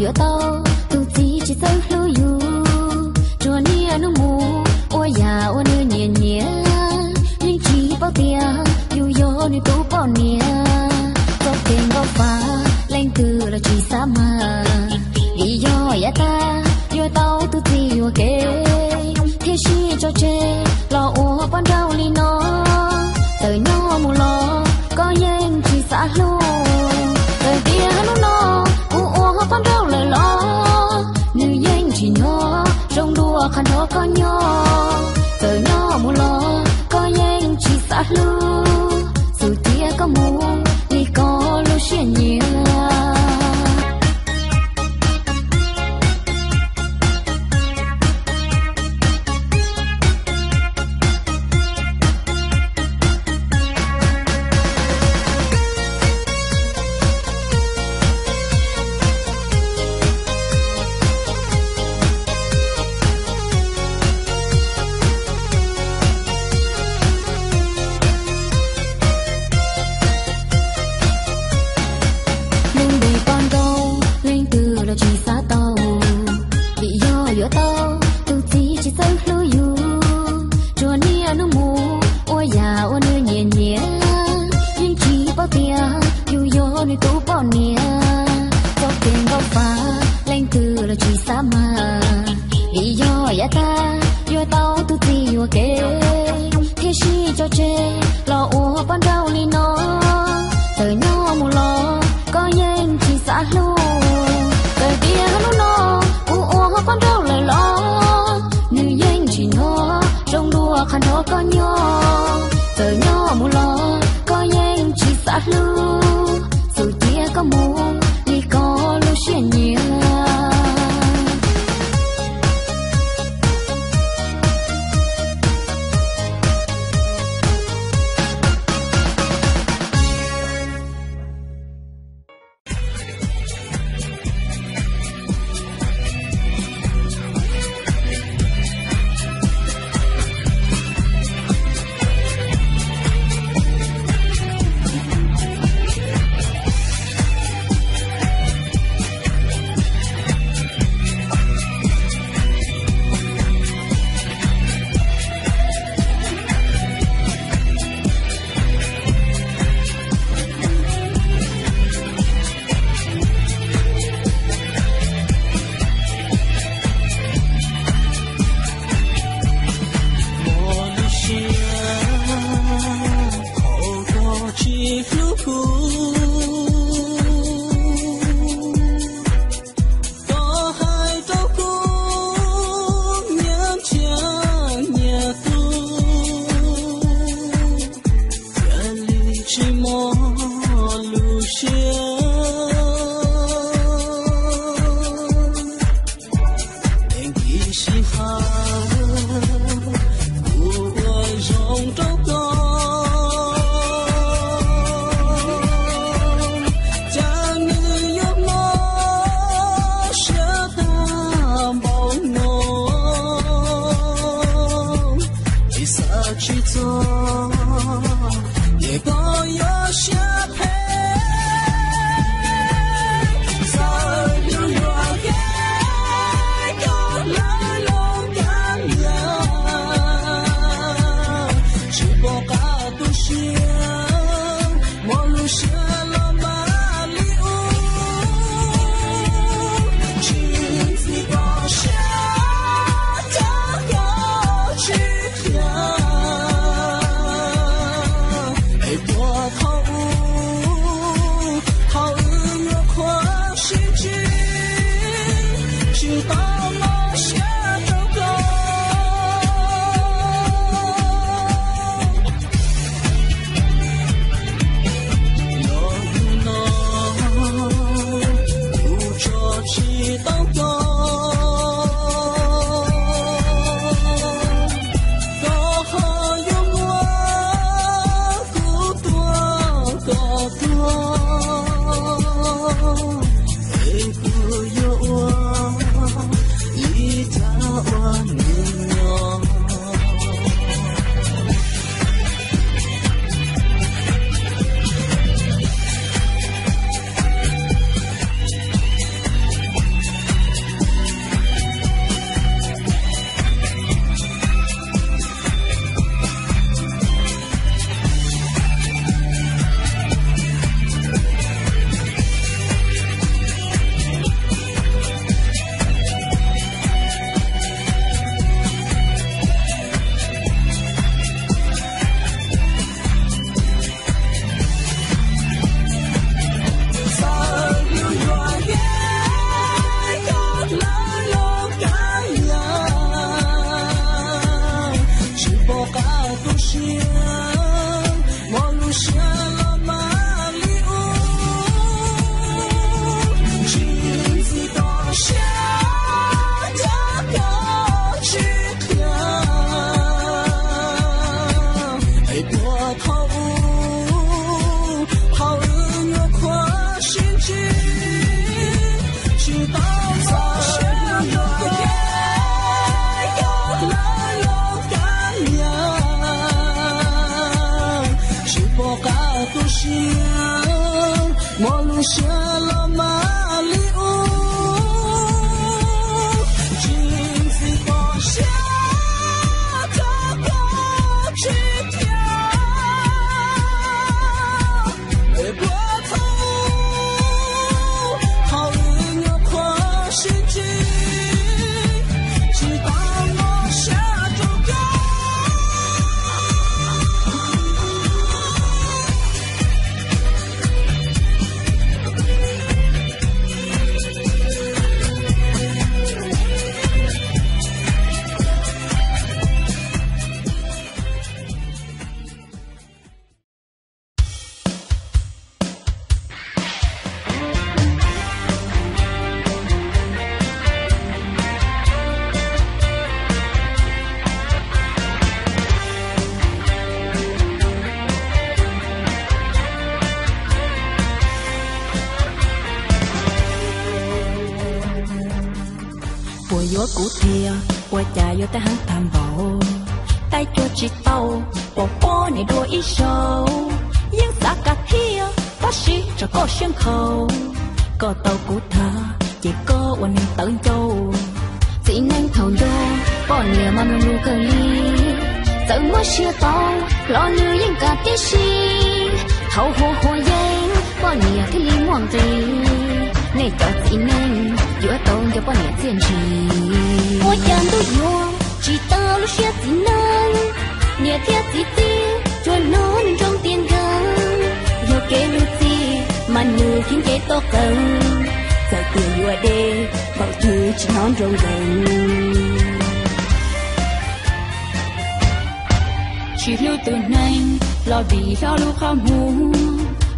Yuav tau tus txiv tsis txawj hlub yus, tsuas niaj hnub mus ua yam uas nws nyiam nyiam, yeej tsis paub tias yus yog nws tus poj niam. Txoj kev nkauj fab leej twg los tsis xav mag, vim yog yav tag yuav tau tus txiv yuam kev, thiaj sib tso tseg los ua poj nrauj li no. Txawm nyob mus los koj yeej tsis xav hlub, txawm tias hnub no kuv ua poj nrauj lawm los nws yeej tsis nyob zoo dua qhov nrog koj nyob. Txawm nyob mus los koj yeej tsis xav hlub, txum cia koj mus li koj lub siab nyiam. Lub npe poj nrauj leej twg los tsis xav tau, vim yog yuav tau tus txiv tsis txawj hlub yus, tsuas niaj hnub mus ua yam uas nws nyiam nyiam, yeej tsis paub tias yus yog nws tus poj niam. Txoj kev nkauj fab leej twg los tsis xav mag, vim yog yav tag yuav tau tus txiv yuam kev, thiaj sib tso tseg los ua poj nrauj li no. Txawm nyob mus los koj yeej tsis xav hlub, txawm tias hnub no kuv ua poj nrauj lawm los nws yeej tsis nyob zoo dua qhov nrog koj nyob. Txawm nyob mus los koj yeej tsis xav hlub, txum cia koj mus li koj lub siab nyiam. Muaj lub siab thaum koj tsis hlub kuv, koj hais rau kuv nyias ntsiag nyias tug, cia li tsis muaj lub siab. Ib sij hawm kuv ua zoo rau koj, cas nws yuav mob siab tag npaum no. Tsis xav tsis txog, ces koj yuav siab phem. Txawm yus yuam kev, koj lawv los kav liam, tsis pom qab tu siab, muaj lub siab los npaj li ub, tsis ntxim koj siab, cas koj tsis qhia. Es puas thaum ub, thaum wb nyuam qhuav sib ntsib, tsis tau mob siab rau koj. Los hnub no kuv tso tsis tau koj, koj ho yuav muab kuv tua kom tuag, es kuv yuav ua Siab los mas li ub, tsis ntxim pom siab rau koj tsis tiag. Es puag thaum ub, thaum ub nyuam qhuav sib ntsib, tsis tau mob siab rau koj. Puas yuav kuv thiab? Ua cas yuav tag heev tag npaum, taij cuag tsis tau, pom poj niam dua ib zaug. Yeej xav kav thiab, tab sis tso koj siab nkhaus, koj tau kuv tag, ces koj ua neeg tawv ncauj. Txiv neej thaum nco, poj niam mas mloog lus kawg li. Txawm muab siab tau, los nws yeej kam tib si. Thaum huam huam yeeb, poj niam thiaj li muaj nqis. Nej cov txiv neej, yuav tau nco poj niam txiaj ntsig. Ua cas ntuj yuav tsis tau lub siab txiv neej, niam thiab txiv txib, tsuas hnov nws nroo tiag nkees. Yog kev luag txij, mas nws khiav nce toj qees. Txawm tias yuav deb, npaum twg tsis hnov nroo nkees. Tsis hlub tus neeg, los vim hlob lub qhov muag.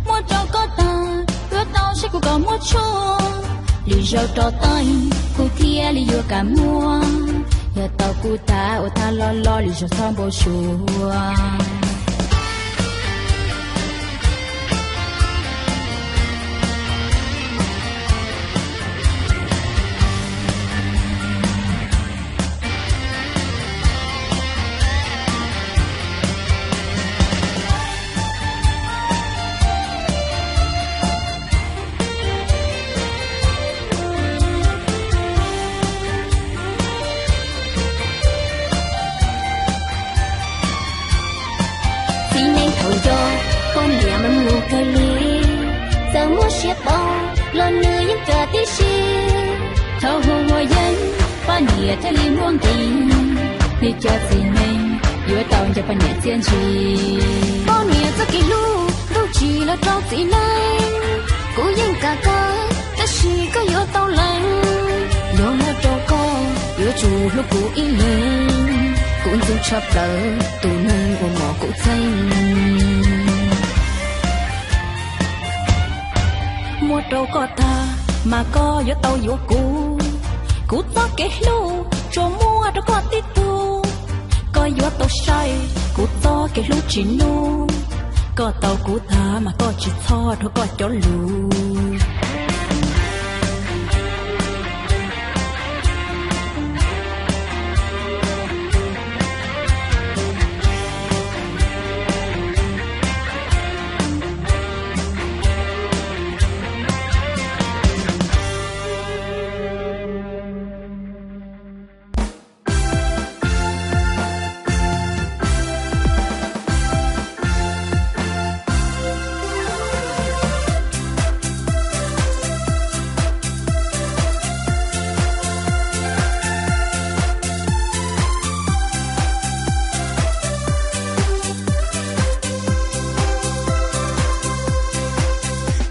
Muab rau koj tag, yuav tau saib kuv kom muab tshuaj. Lwm zaus rau teej, kuv thiaj li yuav kam muab. Yog tau kuv tag, ua tag los los, lwm zaus txhob npau suav. Txiv neej thaum nco, poj niam mas mloog kawg li. Txawm muab siab tau, los nws yeej kam tib si. Thaum huam huam yeeb, poj niam thiaj li muaj nqis. Nej cov txiv neej, yuav tau nco poj niam txiaj ntsig. Poj niam txoj kev hlub, ntuj tsim los rau txiv neej. Kuv yeej kam kawg, tab sis koj yuav tau lees. Yog muab rau koj, yuav tsum hlub kuv ib leeg. Kuv ntxub tshaj plaws tus neeg uas mos kuv txheej. Muab rau koj tag, mas koj yuav tau yuav kuv. Kuv txoj kev hlub tsuas muab rau koj tib tug. Koj yuav tau saib kuv txoj kev hlub tsis nug. Koj tau kuv tag, mas koj tsis txhob rhuav koj cov lus.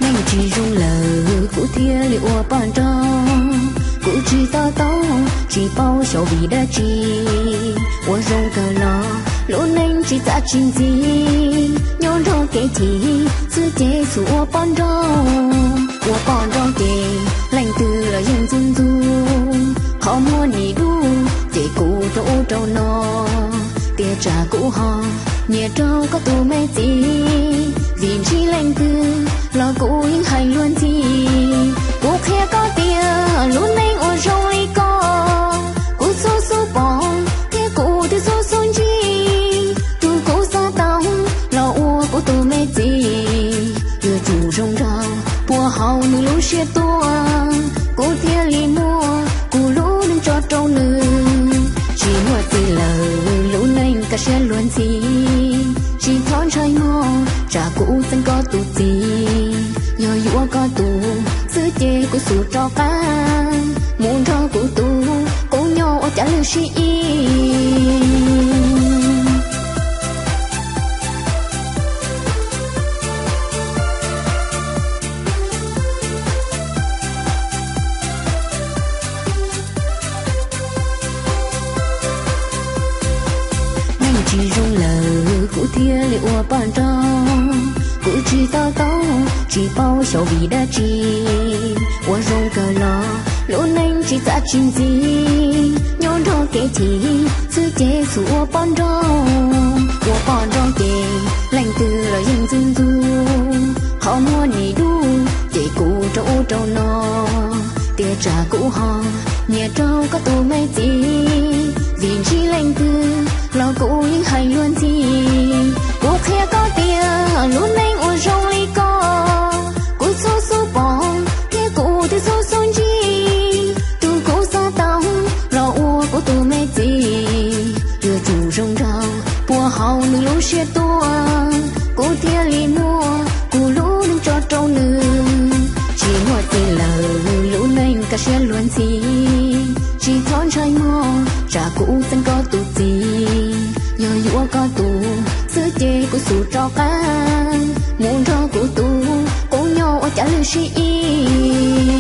Neej tsis zoo lawm kuv thiaj li ua poj nrauj, kuv tsis to taub tsis paub xyov vim dab tsi. Ua zoo kawg los lub neej tsis txawj tsis ntxim, nyob nrog kev chim xwb ces xub ua poj nrauj. Ua poj nrauj ces leej twg los yeej ntxub ntxub, qhov muag nim dub ces kuv rau ub rau no. Tiam sis kuv ho nyiam rau koj tus me txiv, vim ntsib leej twg los kuv yeej hais luag ntxhi. Kuv qhia koj tias lub neej ua zoo li koj, kuv xub xub pom thiab kuv twb xub xub ntsib. Tus kuv xav tau los ua kuv tus me txiv, yuav tsum zoo nraug puag hauv siab tuaj, kuv thiaj li muab kuv lub neej tso rau nws. Tsis muaj txiv lawm lub neej kaj siab luag ntxhi, tsis txhob ntshai mog tsam kuv txeeb koj tus txiv. Yog yuav koj tus xwb ces kuv xub rov qab mus nrog kuv tus qub nyob ua cas lwj sib ib. Neej tsis zoo lawm kuv thiaj li ua poj nrauj, kuv tsis to taub tsis paub xyov vim dab tsi. Ua zoo kawg los lub neej tsis txaj tsis ntxiv, nyob nrog kev chim xwb ces xub ua poj nrauj. Ua poj nrauj ces leej twg los yeej ntxub ntxub, qhov muaj nim dub ces kuv rau ub rau no. Tiam tsam kuv ho nyiam rau koj tus me txiv, vim ntsib leej twg los kuv yeej hais luag ntxhi. Kuv qhia koj tias lub neej ua zoo li ko, kuv txhua xub pom thiab kuv twb txhua xub ntsib. Tus kuv xav tau los ua kuv tus me txiv, yuav tsum zoo nraug puag hauv nws lub siab tuaj, kuv thiaj li muab kuv lub neej tso rau nws. Tsis muaj txiv lawm lub neej kaj siab luag ntxhi, tsis txhob ntshai mog tsam kuv txeeb koj tus txiv. Yog yuav koj tus xwb ces kuv xub rov qab mus nrog kuv tus qub nyob ua cas lwj sib ib.